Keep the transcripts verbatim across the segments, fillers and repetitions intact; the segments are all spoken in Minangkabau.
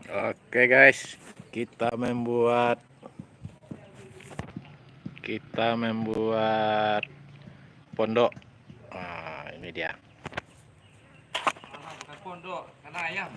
Oke guys, kita membuat kita membuat pondok. Nah, ini dia. Bukan pondok, kandang ayam.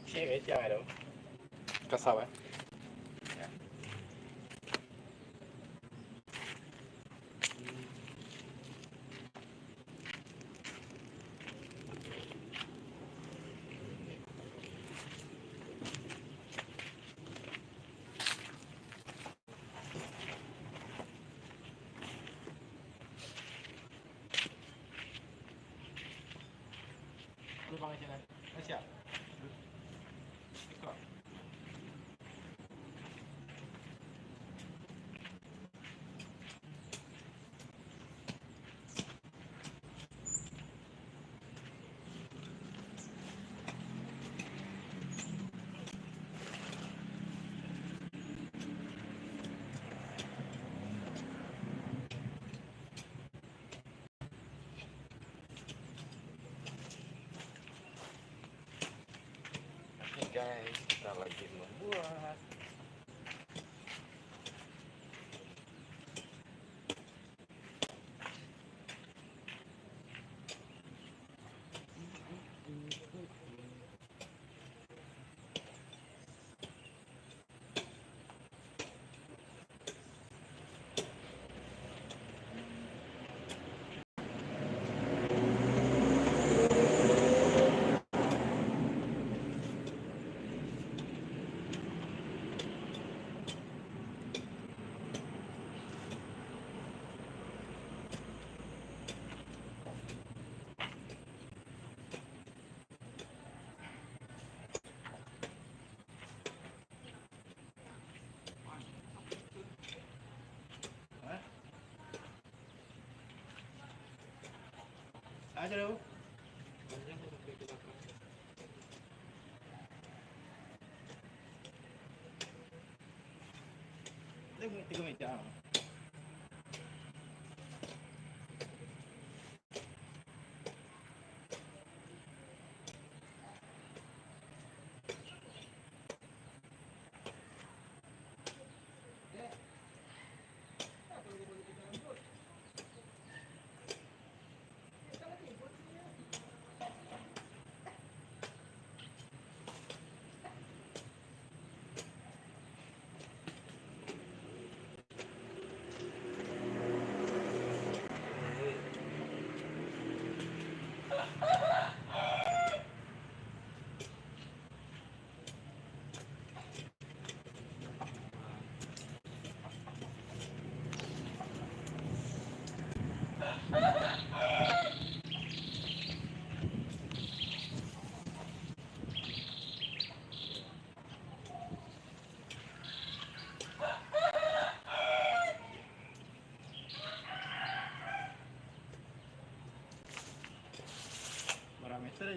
Sini, jangan dong. Kasar, eh. Oke guys, kita lagi membuat.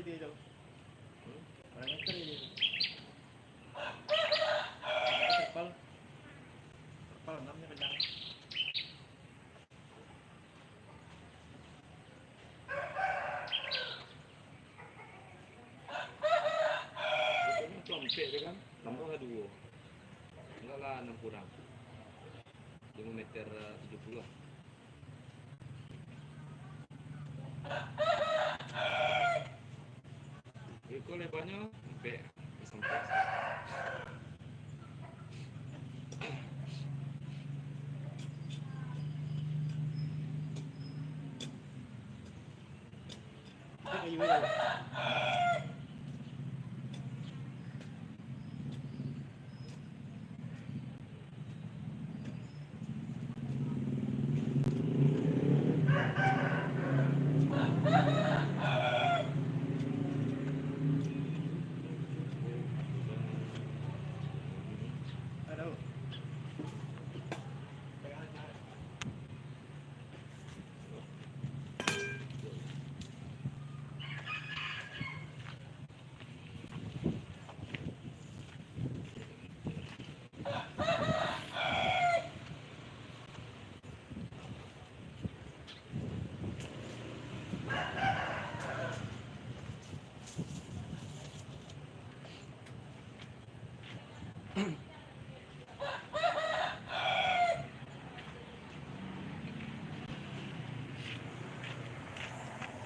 Dia tu. Hmm? Berapa meter dia tu? Terpal. Terpal enam ni kencang. Pokoknyo tu ampek tu kan, tambah lah duo. Anggaplah anam kurang. Limo meter, eh, tujuh puluh lah. Iko lebarnyo ampek sampai.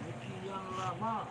Sekian lama.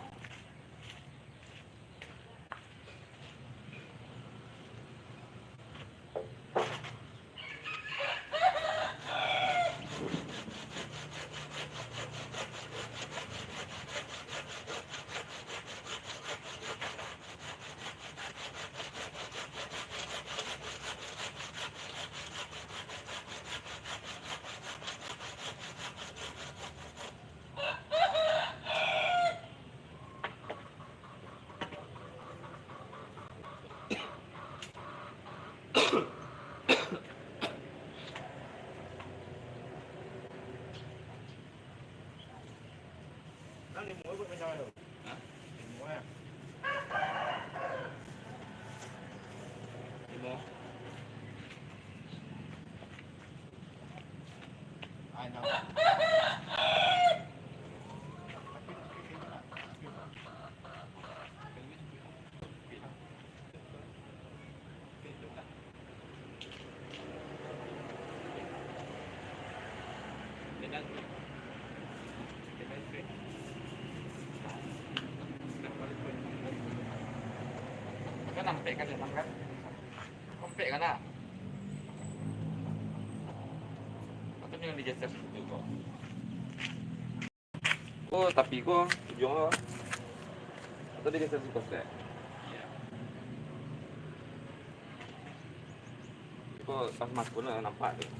Kan limo buat macam tu. Hah? Limo, eh. Limo. Ai, enam. Kan ampek kan, enam kan? Ampek kan, ah? Atau yang digeser situ kok? Oh, tapi ko ujuang ko. Atau digeser sikok, Stek? Iya. Ko pas masuk lah nampak tu.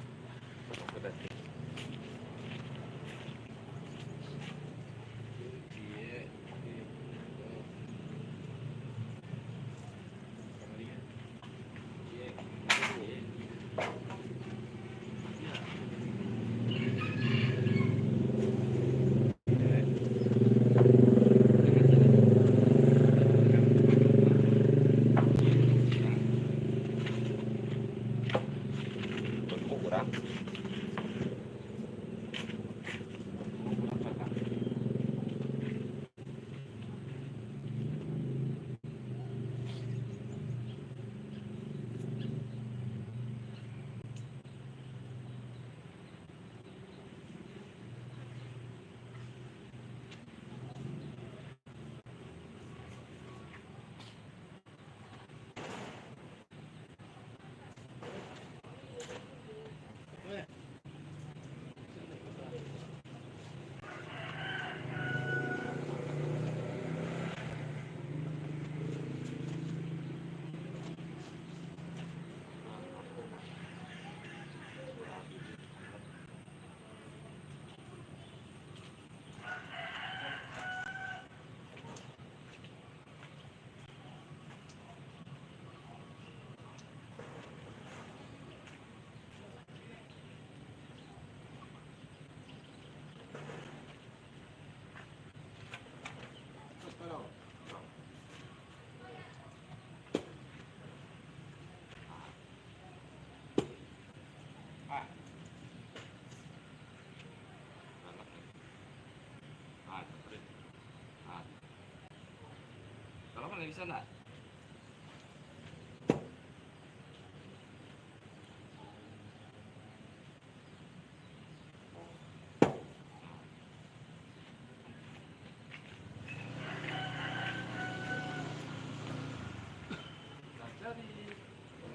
Bisa nak?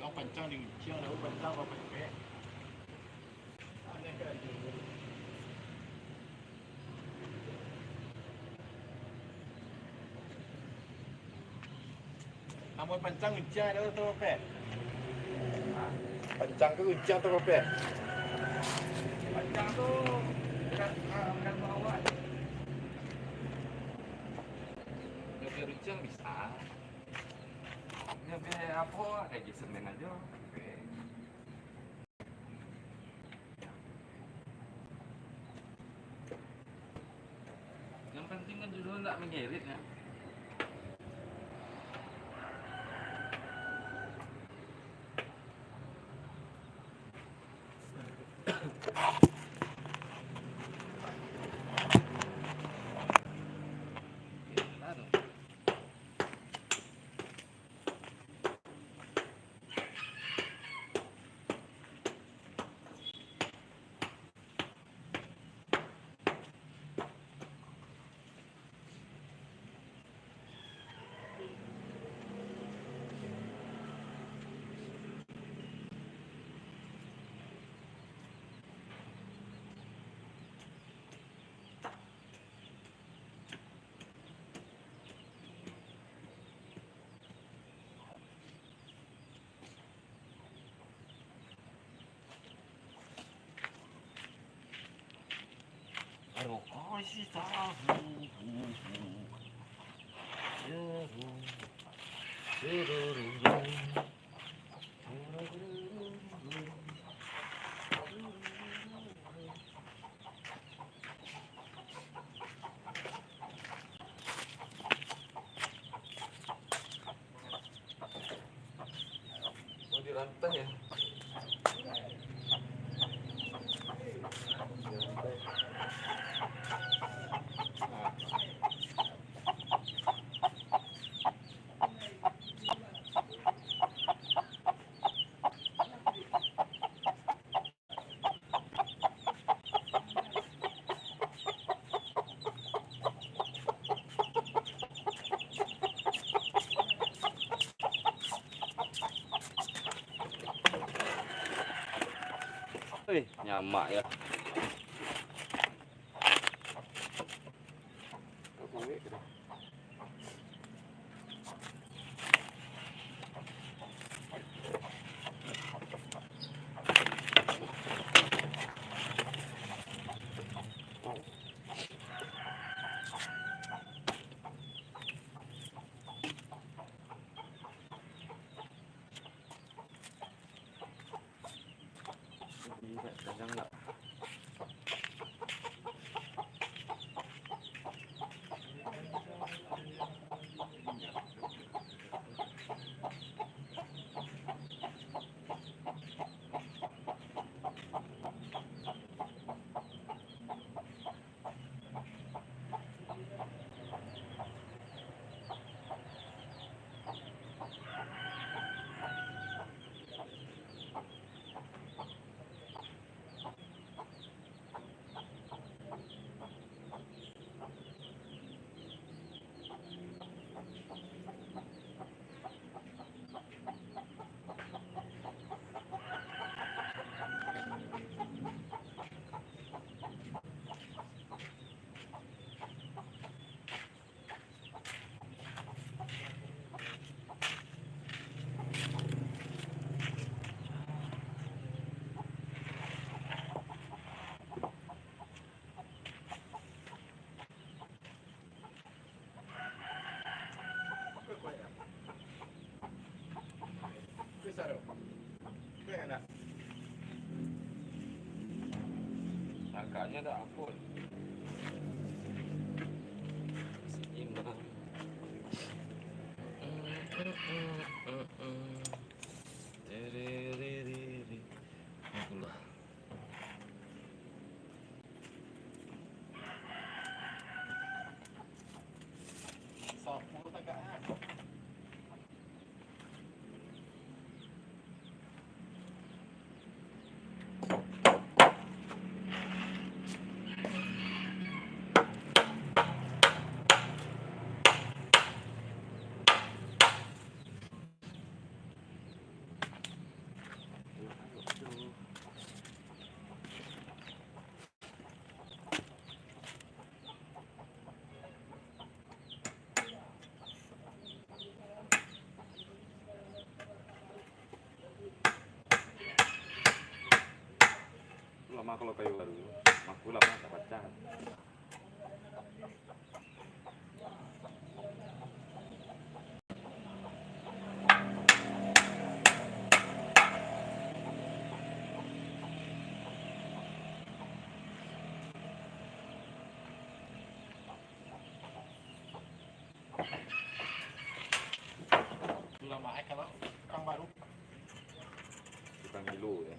Urang pancang di ujiang, lalu pancang bapepek. Aneh ka ajo. Amun pancang ujiang ado tu, Pek? Pancang ka ujiang tu, Pek? Pancang tu, bukan, ah, bukan bawa. Nyo biar ujiang bisa. Nyo biar apo, kayak semen ajo. Yang penting kan judul ndak mengerit, ya. Rokok isi tahu. Seru. Seru. Oh, dirantai ya? Dirantai. Nah. Wih, nyamak ya. Agaknyo dak ampun. Seimbang. Itulah. Sapu tagak, ah. Kalau kayu baru, maku lama tak pacah. Tukang milu, ya.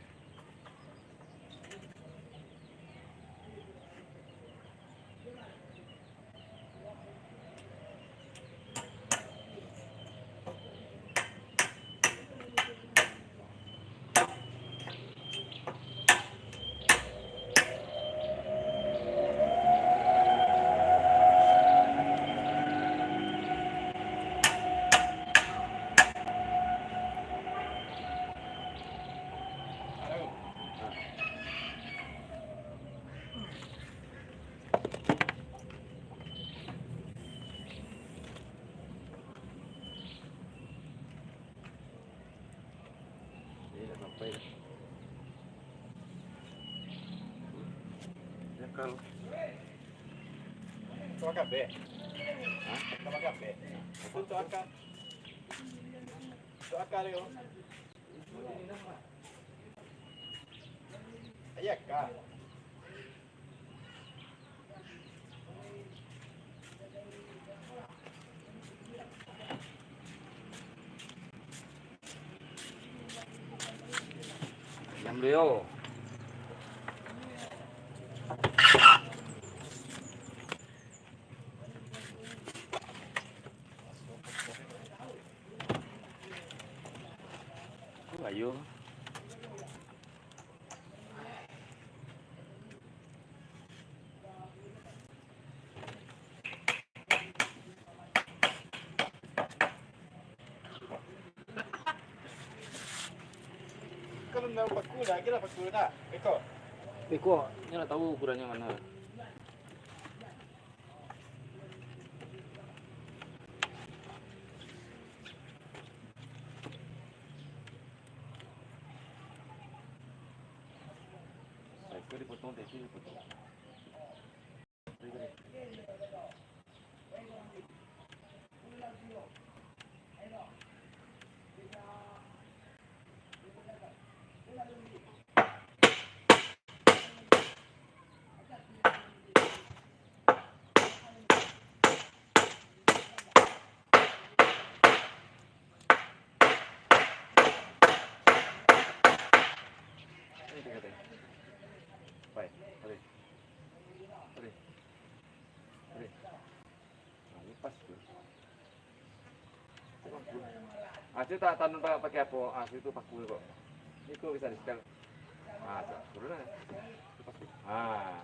Eh, tak sampai dah. Nyakal. Tu akal be. Hah? Kalau akal be. Tu, tu akal. Tu akal yo. Iya kah? Diam dulu yo. Ayo. Kalau nak paku dah, kira paku dah. Iko. Iko, ni nak tahu ukurannya mana. Itu dipotong, itu dipotong. Pai, tarik. Tarik. Tarik. Nah, lepas tu. Ah, tu tak tanun pa-, pakai apa? Ah, situ paku kok. Iko bisa di-setel. Ah, tu, turun lah. Lepas tu. Ah.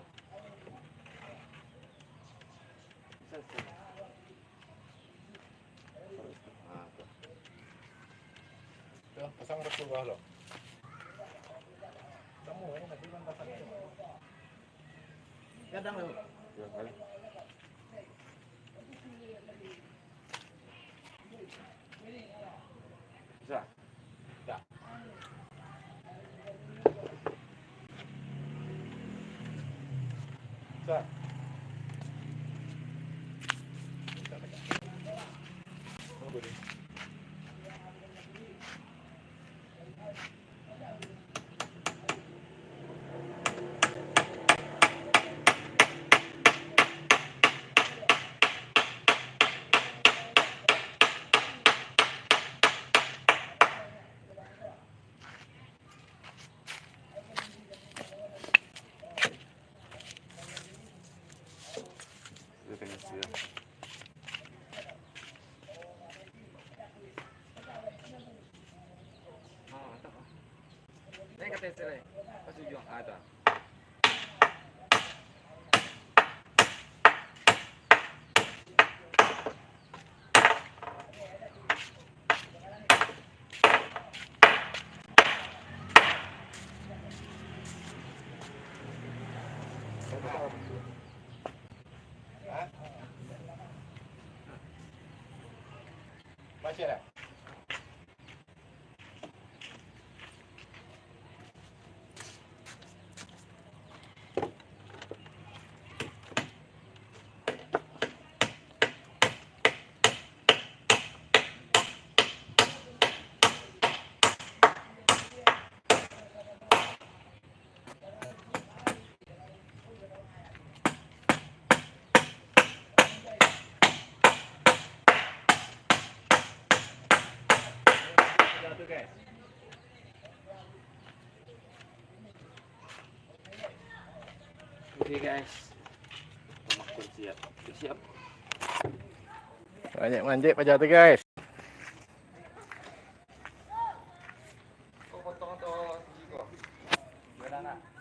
Bisa, bisa. Ah, tu. Yo, pasang rokok bawah lo. Kamu, eh, nanti kan pasang. Gadang lo. Yo, balik. Bisa. Bisa. Bisa. Tunggu dulu. Naik ke atas, naik. Pas ujung. Ah, tu. Baca dah. Oke, guys. Makan siap. Siap. Banyak manjek paja tu, guys. Kau potong atau siko? Gimana nak?